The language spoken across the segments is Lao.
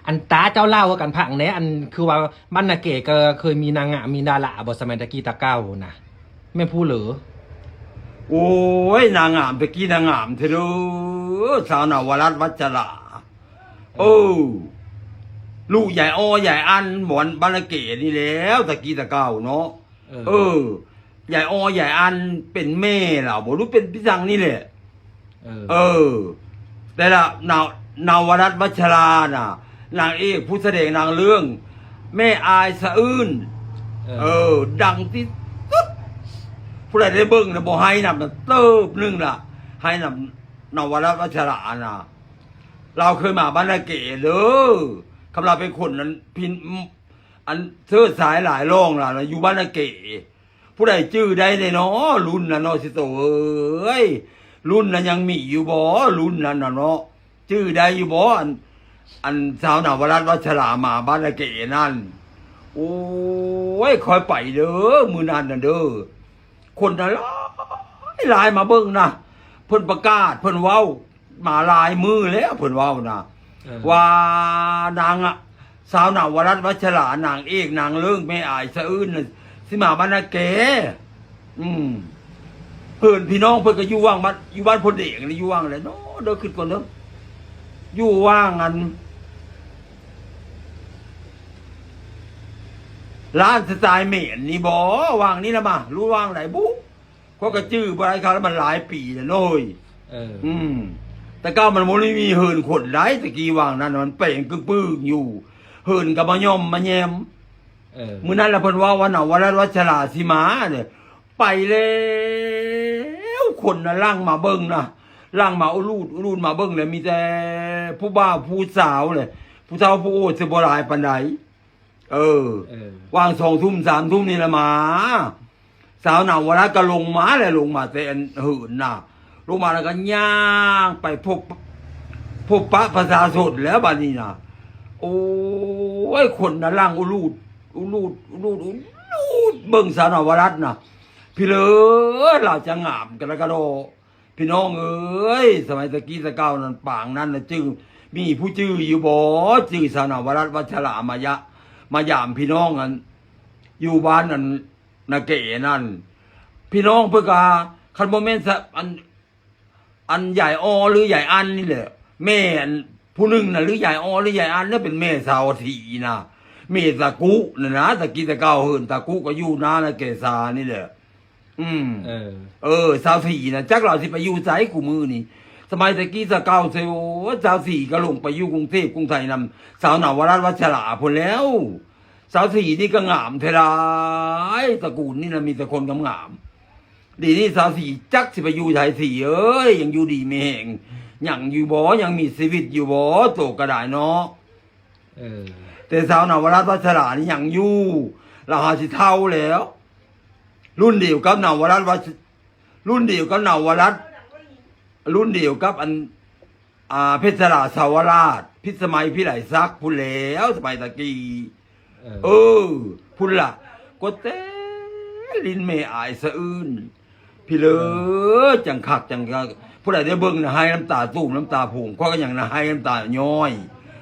ອັນຕາເຈົ້າເລົ່າກັນຟັງແດ່ ອັນຄືວ່າບ້ານນາເກກໍເຄີຍມີນາງງາມ ມີດາລາບໍ່ ສະໄໝແຕ່ກີ້ແຕ່ເກົ່ານະ ແມ່ນຜູ້ເຫຼື? ໂອ້ຍ ນາງງາມແຕ່ກີ້ນາງງາມແທ້ເດີ ສາວນະວະລັດ ວັດຊະລາ. ເອີ ເອີ ລູກຍາຍອໍ ຍາຍອັນ ບ່ອນບ້ານນາເກນີ້ແຫຼ້ວ ແຕ່ກີ້ແຕ່ເກົ່າເນາະ. ເອີ ເອີ ຍາຍອໍ ຍາຍອັນ ເປັນແມ່ລາວບໍ່ ຫຼືເປັນພີ່ສັງນີ້ແຫຼະ. ເອີ ເອີ ແຕ່ລະ ນາ ນະວະລັດ ວັດຊະລານະ ນາງເອກຜູ້ສະແດງນາງເລື່ອງ ແມ່ອາຍສະອື່ນ. ເອີ ເອີ ດັງທີ່ສຸດ ຜູ້ໃດໄດ້ເບິ່ງນະ ບໍ່ໄຫ້ນຳນະ ເຕີບໜຶ່ງລະ ໄຫ້ນຳ ນະວະລັດ ວັດຊະລານະ. ລາວເຄີຍມາບ້ານນາເກເດີ ຄຳລາວເປັນຄົນນັ້ນ ພິນ ອັນເຊີດຊາຍຫຼາຍລອງລາວນະ ຢູ່ບ້ານນາເກ. ຜູ້ໃດຈື່ໄດ້ແດ່ເນາະ ລຸ້ນນັ້ນເນາະ ຊິໂຕເອີຍ ລຸ້ນນັ້ນຍັງມີຢູ່ບໍ່ ລຸ້ນນັ້ນນະເນາະ ຈື່ໄດ້ຢູ່ບໍ່ ອັນ ອັນສາວນະວະລັດ ວັດຊະລາ ມາບ້ານນາເກນັ້ນ. ໂອ້ຍ ຂ້ອຍໄປເດີ ມື້ນັ້ນນະເດີ ຄົນນະຫຼາຍຫຼາຍມາເບິ່ງນະ ເພິ່ນປະກາດ ເພິ່ນເວົ້າ ມາຫຼາຍມື້ແລ້ວ ເພິ່ນເວົ້ານະ ເອີ ວ່ານາງ ສາວນະວະລັດ ວັດຊະລາ ນາງເອກ ນາງເລີ້ງ ແມ່ອາຍສະອື່ນນະ ຊິມາບ້ານນາແກ. ອືມ ເພິ່ນພີ່ນ້ອງເພິ່ນກໍຢູ່ຫວ່າງບ້ານ ຢູ່ບ້ານໂພນແດງນີ້ ຢູ່ຫວ່າງແຫຼະເນາະ ເດີ ຄິດກ່ອນເດີ ຢູ່ຫວ່າງອັນ ຮ້ານສະຕາຍແມ່ນນີ້ບໍ ຫວ່າງນີ້ລະມາ ຫຼືຫວ່າງໃດບຸ ຂ້ອຍກໍຈື່ບໍ່ໄດ້ ຄາວລະມັນຫຼາຍປີແລ້ວເນາະເຮີ້ຍ. ເອີ ອືມ ແຕ່ເກົ່າມັນບໍ່ໄດ້ມີເຫີນຄົນໃດ ແຕ່ກີ້ຫວ່າງນັ້ນມັນແປງກຶກປຶ້ງຢູ່ ເຫີນກໍມາຍ່ອມມາແຍມ. ເອີ ມື້ນັ້ນລະເພິ່ນເວົ້າວ່ານະວະລັດ ວັດຊະລາ ຊິມາເດ້ ໄປແລ້ວ ຄົນນະຫຼັ່ງມາເບິ່ງນະ ຫຼັ່ງມາອຸລູດອຸລູດມາເບິ່ງແຫຼະ ມີແຕ່ຜູ້ບ່າວຜູ້ສາວແຫຼະ ຜູ້ເຖົ້າຜູ້ໂອດຊິບໍ່ຫຼາຍປານໃດ. ເອີ ເອີ ຫວ່າງສອງທຸ່ມສາມທຸ່ມນີ້ລະມາ ສາວນະວະລັດກໍລົງມາແຫຼະ ລົງມາແຕ່ອັນເຫີນນະ ລົງມາແລ້ວກໍຍ່າງໄປພົບ ພົບປະປະຊາຊົນແລ້ວບາດນີ້ນະ. ໂອ້ຍ ຄົນນະຫຼັ່ງອຸລູດ ອຸລູດ ອຸລູດ ອຸລູດ ເບິ່ງສາວນະວະລັດນະ ພີ່ເລີ ລາວຈະງາມກະລະກະດໍ. ພີ່ນ້ອງເອີຍ ສະໄໝແຕ່ກີ້ແຕ່ເກົ່ານັ້ນ ປາງນັ້ນນະ ຈື່ ມີຜູ້ຈື່ຢູ່ບໍ່ ຈື່ສາວນະວະລັດ ວັດຊະລາ ມາຢາ ມາຢາມພີ່ນ້ອງ ອັນ ຢູ່ບ້ານ ອັນ ນາເກນັ້ນ ພີ່ນ້ອງເພິ່ນກະ ຄັນບໍ່ແມ່ນສະ ອັນ ອັນຍາຍອໍ ຫຼືຍາຍອັນນີ້ແຫຼະ ແມ່ ອັນ ຜູ້ໜຶ່ງນະ ຫຼືຍາຍອໍ ຫຼືຍາຍອັນນະ ເປັນແມ່ສາວສີນະ ແມ່ຕາກຸນະນະ ແຕ່ກີ້ແຕ່ເກົ່າເຫີນຕາກຸກໍຢູ່ນານາເກສານີ້ແຫຼະ. ອືມ ເອີ ເອີ ສາວສີນະ ຈັກລາວຊິໄປຢູ່ໃສ ຄູ່ມື້ນີ້ ສະໄໝແຕ່ກີ້ແຕ່ເກົ່າ ໂອ້ ສາວສີກໍລົງໄປຢູ່ກຸງເທບກຸງໄທນຳສາວນະວະລັດ ວັດຊະລາ ພຸ້ນແລ້ວ. ສາວສີນີ້ກໍງາມແທ້ຫຼາຍ ຕະກູນນີ້ນະມີແຕ່ຄົນງາມໆ ດຽວນີ້ສາວສີຈັກຊິໄປຢູ່ໃສ ສີເອີຍ ຍັງຢູ່ດີມີແຮງ ຍັງຢູ່ບໍ່ ຍັງມີຊີວິດຢູ່ບໍ່ ໂຕກໍໄດ້ເນາະ. ເອີ ແຕ່ສາວນະວະລັດ ວັດຊະລານີ້ຍັງຢູ່ ລາວຫາຊິເຖົ້າແລ້ວ ລຸ້ນດຽວກັບນະວະລັດ ວັດ ລຸ້ນດຽວກັບນະວະລັດ ລຸ້ນດຽວກັບອັນ ອ່າ ເພັດຊະລາ ສາວະລາດ ພິດສະໄໝ ພິໄລສັກ ພຸ້ນແລ້ວ ສະໄໝຕະກີ້. ເອີ ເອີ ພຸ້ນລະ ກົດແຕ່ ລິ້ນແມ່ອາຍສະອື່ນ ພີ່ເລີ ເອີ ຈັ່ງຄັກຈັ່ງ ຜູ້ໃດໄດ້ເບິ່ງນະ ໄຫ້ນ້ຳຕາຕູມນ້ຳຕາຜູງ ຂ້ອຍກໍຍັງນະໄຫ້ນ້ຳຕາຍ້ອຍ.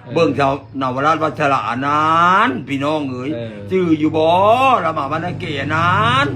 ເອີ ເບິ່ງສາວນະວະລັດ ວັດຊະລາ ອັນນັ້ນ ພີ່ນ້ອງເອີຍ ເອີ ຈື່ຢູ່ບໍ່ ລາວມາບ້ານນາເກອັນນັ້ນ.